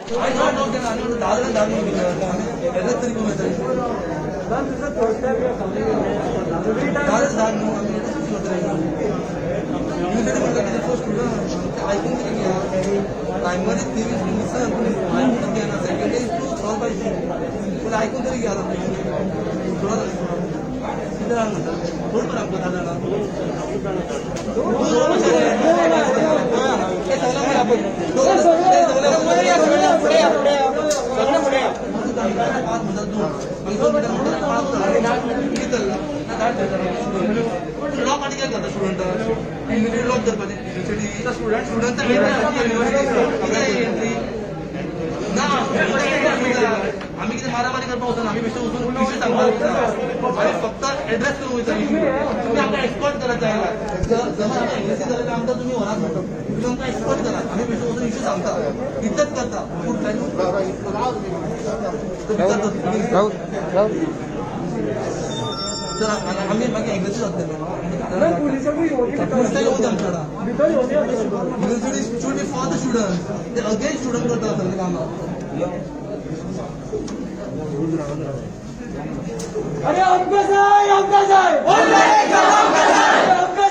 हांवें नॉक केला आनी म्हणटा 10 जाणां 10 न्हू, एड्रेस तरी करूं येता. 10 जाणां 10 न्हू, आमी एड्रेस कशी करतले? युनिव्हर्सिटी म्हणटा कितें? For student. आयकून तरी घेया. Primary thing is to listen. पूण आयकूनच घेना. Second is to solve by issue. पूण आयकून तरी घेया. थोडा कितें जाणां म्हणटा, थोड बरं आमकां 10 जाणां हे सगळें मरे आपण फुडें या, फुडें या, सगळे फुडें या. पांच म्हणटा दोन, मागीर 2 मिनटां म्हणटा पांच. कितें चल्लां ना? 10 लॉक आनी कित्याक घालता स्टुडंटाक? युनिव्हर्सिटी लॉक करपाची युनिव्हर्सिटी स्टुडंट स्टुडंट कितें एंट्री ना. आमी कितें मारामारी करपाक वचना. आमी बेश्टे वचून इशू सांगपाक वयता. आमी फक्त एड्रेस करूंक वयता इशू. तुमी आमकां एक्सपर्ट करात जायना. समज आमी एग्रेसीव जाल्यार आमकां तुमी व्हरात म्हणटा. तुमी आमकां एक्सपर्ट करात. आमी बेश्टे वचून इशू सांगता, इतलेच करता. राहुल, राहुल. सर, आमी मागीर एग्रेसीव जातले. पुलिसां येवन आमच्या. University should be for the student. ते अगेन्स्ट स्टुडंट करता सगळे कामां. अरे, आमकां जाय, आमकां जाय, आमकां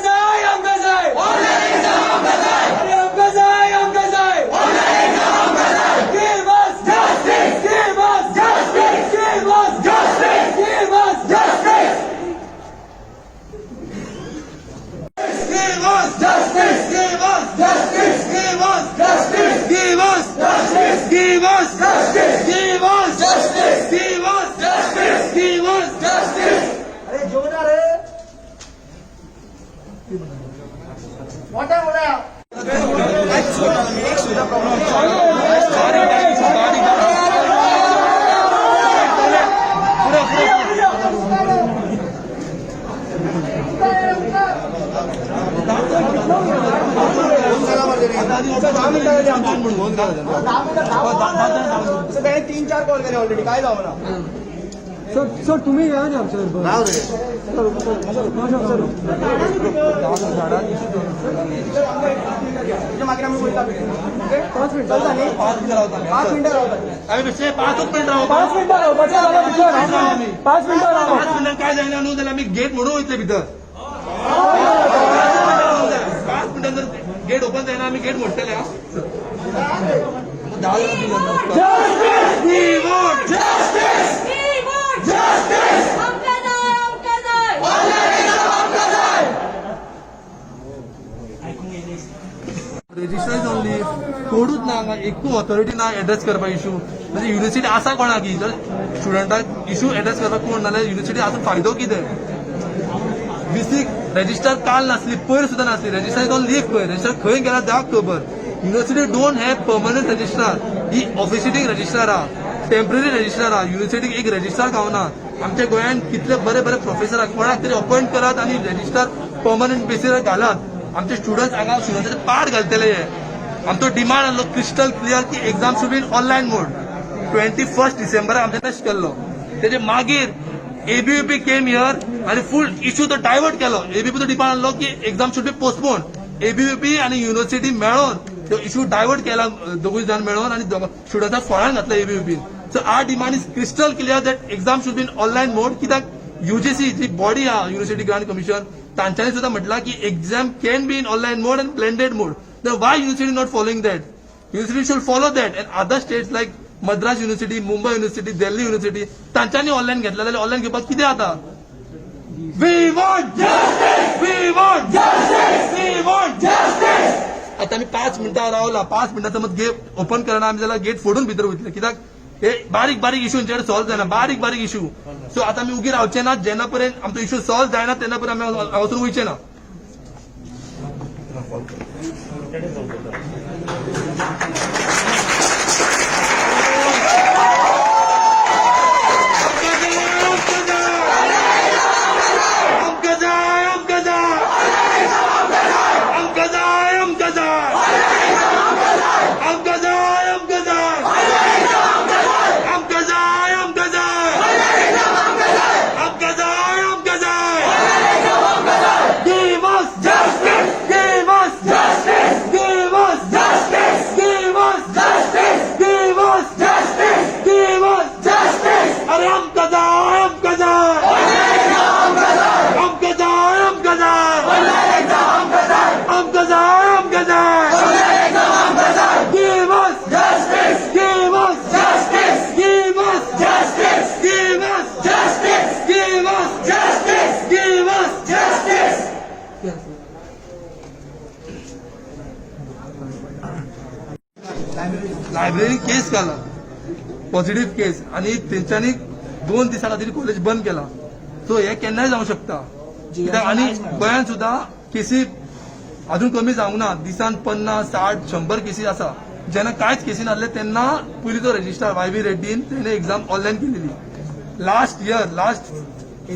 जाय, आमकां जाय. अरे, आमकां जाय, आमकां जाय. Give us justice! Give us justice! Give us justice! Give us justice! Give us justice! Give us justice! Give us justice! Give us justice! Give us justice! Give us justice! Give us justice! Give us justice! अरे, जेवणार रे मोठ्या मोठ्या. एक सुद्धा problem. बारीक बारीक बारीक. पुढे पुढे. सर, त्याने तीन चार कॉल केले ऑलरेडी, काय जावं ना. सर, सर, तुम्ही या ना आमच्या बरोबर. Sir, sir. तुझ्या मागीर आमी वयता. ओके. 5 मिनिटां. चलता न्ही? 5 मिनिटं रावता. 5 मिनटां रावता. आम्ही बेश्टे 5च मिनिट रावता. 5 मिनिटां रावपाचें जाल्यार भितर 5 मिनिटां रावा. 5 मिनिटां काय जायना न्हू जाल्यार आमी गेट मोडून वयतले भितर. 5 मिनिटां जर गेट ओपन जायना, आमी गेट मोडटले. हा, 10 जाणां. We want justice! We want justice! आमकां जाय, आमकां जाय. आमकां जाय. रजिस्टर ऑन लीव, कोणूच ना हांगा, एकूय ऑथॉरिटी ना एड्रेस करपाक इशू. म्हणजे युनिव्हर्सिटी आसा कोणाक? जर स्टुडंटाक इशू एड्रेस करपाक कोण नाल्यार युनिव्हर्सिटी आसून फायदो कितें? बेसीक रजिस्टर काल नासली, पयर सुद्दां नासली. रजिस्टर ऑन लीव पयर रजिस्टर खंय गेला देवाक खबर. University don't have permanent registrar. He officiating registrar आहा, टेम्पररी रजिस्ट्रार आहा. युनिव्हर्सिटीक एक रजिस्ट्रार गावना. आमच्या गोंयांत कितले बरे बरे प्रोफेसर आहा. कोणाक तरी अपॉयंट करात आनी रजिस्ट्रार पर्मनंट बेसीर घालात. आमचे स्टुडंट्स हांगा स्टुडंट्साचे पाड घालतले हे. आमचो डिमांड आहलो क्रिस्टल क्लियर की exam should be in online mode. 21 डिसेंबराक आमचे टेस्ट केल्लो. तेजे मागीर एबीव्हीपी केम here आनी फूल इशू तो डायवर्ट केलो. एबीव्हीपीचो डिमांड आहलो की exam should be postpone. ABVP आनी युनिव्हर्सिटी मेळोन तो इशू डायवर्ट केला, दोगूय जाण मेळोन, आनी स्टुडंट्साक फळान घातला एबीव्हीपीन. So our demand is crystal clear that exam should be in online mode. कित्याक युजीसी जी बॉडी आहा, युनिव्हर्सिटी ग्रांट कमिशन, तांच्यांनी सुद्दां म्हटलां की exam can be in online mode and blended mode. Then why university not following that? University should follow that. And other states like Madras University, Mumbai University, Delhi University, तांच्यांनी online घेतला जाल्यार online घेवपाक कितें जाता? We want justice! We want justice! We want justice! आता आमी 5 मिनटां रावला. 5 मिनटां समज गेट ओपन करना आमी जाल्यार गेट फोडून भितर वयतले. कित्याक हे बारीक बारीक इशू सॉल्व जायना, बारीक बारीक इशू. सो आता आमी उगी रावचे ना. जेन्ना पर्यंत आमचो इशू सॉल्व जायना, तेन्ना पर्यंत आमी हांगासून वयचे ना. आमकां जाय, आमकां जाय, आमकां जाय, आमकां जाय, आमकां जाय, आमकां जाय, आमकां जाय, आमकां जाय, आमकां जाय, आमकां जाय. Give us justice! Give us justice! Give us लायब्ररीन केस घाला, पॉझिटिव्ह केस, आनी तेंच्यांनी 2 दिसां खातीर कॉलेज बंद केला. सो हे केन्नाय जावंक शकता, कित्याक आनी गोंयांत सुद्दां केसी अजून कमी जावंक ना. दिसान 50, 60, 100 केसी आसा. जेन्ना कांयच केसी नासले तेन्ना पयलींचो रजिस्ट्रार वाय व्ही रेड्डीन तेणे एक्झाम ऑनलायन केलेली. Last year, last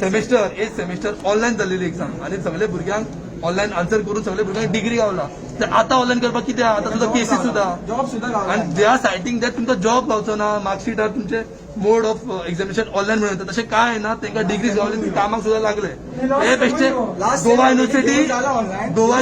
semester, eighth semester online जाल्लेली एक्झाम आनी सगळे भुरग्यांक ऑनलायन आन्सर करून सगळे भुरग्यांक डिग्री गावला. तर आतां ऑनलायन करपाक कितें? आतां सुद्दां केसी सुद्दां जॉब सुद्दां गावला. आणि they are citing that तुमकां जॉब गावचो ना, मार्कशीटार तुमचे मोड ऑफ एक्झामिनेशन ऑनलायन म्हणून येता. तशें काय ना, तांकां डिग्रीज गावली, ती कामाक सुद्दां लागले. हे बेश्टे Goa university, Goa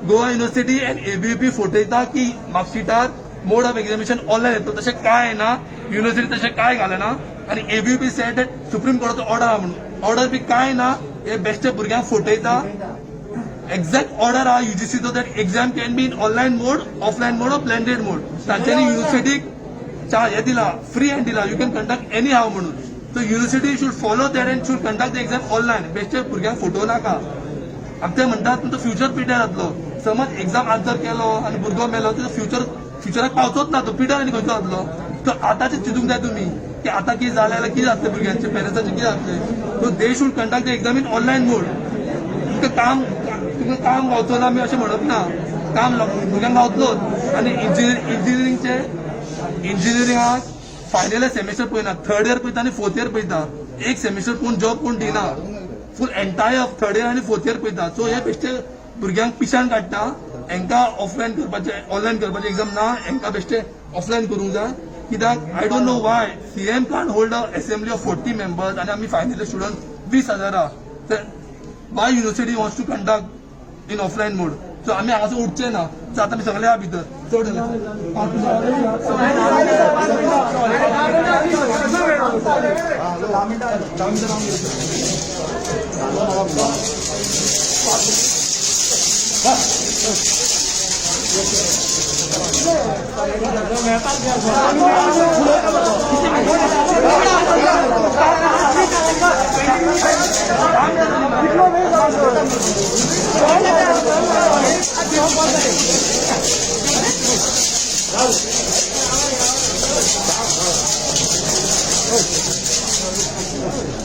Goa university and ABVP फटयता की मार्कशीटार मोड ऑफ एक्झामिनेशन ऑनलायन येतो. तशें काय ना, युनिव्हर्सिटी तशें काय घालना आणि एबीव्हीपी सेड सुप्रीम कोर्टाचो ऑर्डर आहा म्हणून. ऑर्डर बी काय ना, हे बेश्टे भुरग्यांक फटयता. एक्झॅक्ट ऑर्डर आहा युजीसीचो that exam can be in online mode, offline mode or blended mode. तांच्यांनी युनिव्हर्सिटीक हे दिला, फ्री हँड दिला, you can conduct any how म्हणून. So university should follow that and should conduct the exam online. बेश्टे भुरग्यांक फटोवं नाका. आनी ते म्हणटात तुमचो फ्युचर पिड्ड्यार जातलो. समज एक्झाम आन्सर केलो आनी भुरगो मेलो, तुजो फ्युचर फ्युचराक पावचोच ना, तो पिड्ड्यार आनी खंयचो जातलो? तर आतांचे चिंतूंक जाय तुमी की आतां कितें जालें जाल्यार कितें जातलें, भुरग्यांचे पेरंट्साचें कितें जातलें? So they should conduct the exam in online mode. तुमकां काम गावचो ना आमी अशें म्हणप ना. काम भुरग्यांक गावतलोच. आनी इंजिनियरिंगचे, इंजिनियरिंगाक फायनल इयर सेमिस्टर पळयना, थर्ड इयर पळयता आनी फोर्थ इयर पळयता. एक सेमिस्टर कोण जॉब कोण दिना, फूल एंटायर थर्ड इयर आनी फोर्थ इयर पळयता. सो हे बेश्टे भुरग्यांक पिशान काडटा. हांकां ऑफलायन करपाचें, ऑनलायन करपाचें एक्झाम ना, हांकां बेश्टे ऑफलायन करूंक जाय. कित्याक I don't know Y CM can't hold a assembly of 40 members आनी आमी फायनल इयर स्टुडंट 20,000. तर why university wants to conduct in offline mode? So आमी हांगासर उठचे ना. सो आतां आमी सगळे आहा भितर. चड जालें, 5 मिनटां.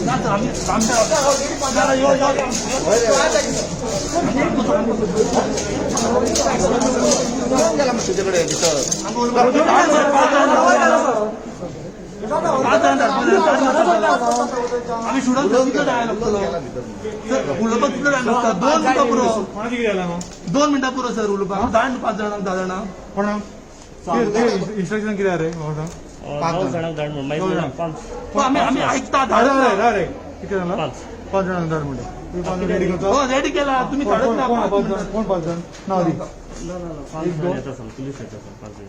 ना तर आमी आमच्या ना, यो यो तुझ्याकडे भितर. पांच जाण आमी स्टुडंट. कितलो टायम लागतलो सर उलोवपाक? कितलो टायम लागता? 2 मिनटां पुरो, 2 मिनटां पुरो सर उलोवपाक. जाण पांच जाणांक, 10 जाणां. इन्स्ट्रक्शन कितें रे? 9 जाणांक धाड म्हणून, मागीर पांच. आमी आमी आयकता. धाड. धाडत ना. रे, कितें जालां? पांच. पांच जाणांक धाड म्हणटा, तुमी पांच जाण रेडी करता. हो, रेडी केला तुमी, धाडत ना. कोण पांच पांच मिनटां. जाण? कोण पांच जाण? नांव दी. ना ना ना, पांच जाण येता सांग, पुलीस येता सांग, पांच जाण.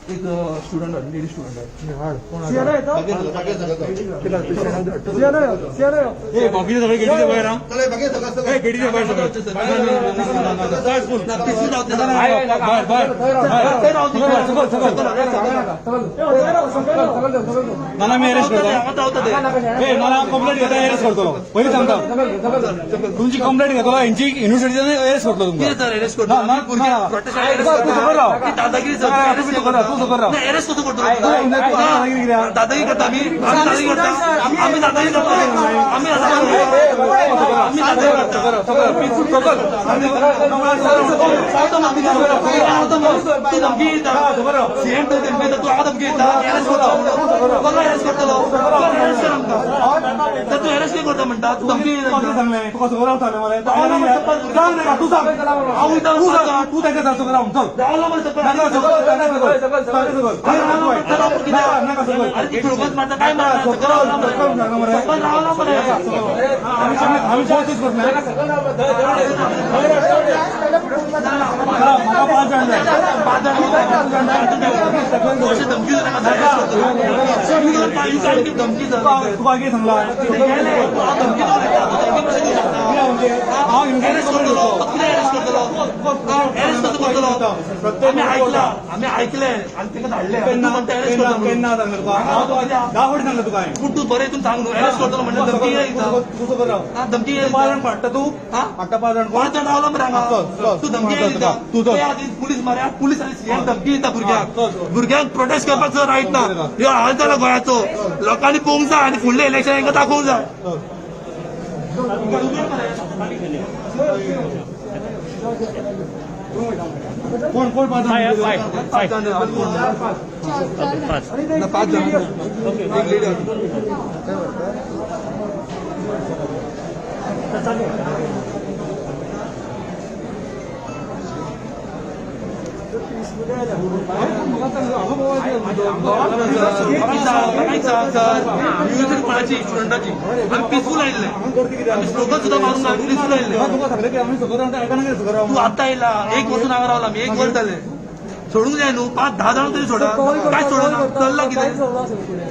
एक स्टुडंट, लेडी स्टुडंट. हाड, कोण? सियाना येता. बाकी सगळं. सियाना यो, सियाना यो. ए, बाकीचे सगळे गेटीच्या भायर हा. चल, बाकी सगळं सगळं. ए, गेटीच्या भायर सगळे. बाहेर बाहेर बाहेर. ना ना, मी अरेस्ट करतो. ए, ना ना, कंप्लेंट घेता, अरेस्ट करतलो. पयलीं सांगता, तुमची कंप्लेंट घेतलो, हेंची युनिव्हर्सिटीच्यान अरेस्ट करतलो तुमकां. कितें सर अरेस्ट करतो? ना, ना, ना. तूं सकयल राव. दादागिरी सर. ना, तूं सकयल राव, तूं सकयल राव. अरेस्ट कसो करतलो? तूं दादागिरी कित्याक? दादागिरी करता आमी? आमी दादागिरी करता? आमी दादागिरी करता? आमी दादागिरी करता? आमी दादागिरी करता? तूं धमकी दिता, सीएम तो धमकी दिता, तूं हांगा धमकी दिता. अरेस्ट करतलो म्हणून कोण अरेस्ट करतलो? कोण अरेस्ट कर आमकां? तर तूं अरेस्ट कितें करता म्हणटा? तूं धमकी तुका दिता. सांगलें, तुका सकयल राव सांगलें मरे. सांग नाका, तूं सांग. हांव वयता. तूं सांग, तूं तांकां सांग, सकयल राव, चल. रावला मरे सकयल. नाका सकयल, नाका सकयल, सकयल. नाका सकयल. अरे, तू थोडोच मारता काय मारता? सकयल रावला मरे. सकयल रावला मरे. आमी फोर्स यूज करना. म्हाका पांच जाण जाय. अशें धमकी दिवं नाका. अरेस्ट करतलो. You can't give धमकी सर. तुका कितें सांगला? धमकी दिवं नाका. धमकी कशें दिवं शकता? हांव अरेस्ट करतलो. कितें अरेस्ट करतलो? अरेस्ट कसो करतलो? आमी आयकला, आमी ऐकले आणि ताका धाडले. तूं म्हणटा अरेस्ट करता म्हणून. केन्ना सांगलें तुका? हांव तुका 10 फावटी सांगलें तुका हांवें. पूण तूं बरें हितून सांग न्हू, अरेस्ट करतलो म्हणल्यार धमकी कितें दिता? तूं सकयल राव. हा, धमकी कितें पांच दिता? जाण फाडटा तूं. हा? हाडटा पांच जाण. पांच जाण रावला मरे हांगा. चल, चल. तूं धमकी कितें दिता? तूं चल. ते आदी पुलीस मरे, पुलीस आनी सीएम धमकी दिता भुरग्यांक. चल, चल. भुरग्यांक प्रोटेस्ट करपाक सुद्दां रायट ना. ह्यो हाल जाला गोंयाचो. लोकांनी पळोवंक जाय आनी फुडलें इलेक्शन हांकां दाखोवंक जाय. कोण कोण पांच जाण? पांच जाण आनी कोण? पांच. ना, पांच जाण, एक लेडी. सर, युनिव्हर्सिटी कोणाची? स्टुडंटाची. आमी पिसफूल आयिल्ले, आमी स्लोगन सुद्दां मारून आमी पिसफूल आयिल्ले. तुका सांगलें की आमी सकयल रावता, आयकना कितें सकयल राव. तूं आतां येयला, एक वचून हांगा रावला आमी, एक वर जालें. सोडूंक जाय न्हू, 5-10 जाणां तरी सोडा. काय सोडना? चल्ला कितें? कांयच चल्ला सर फुडें.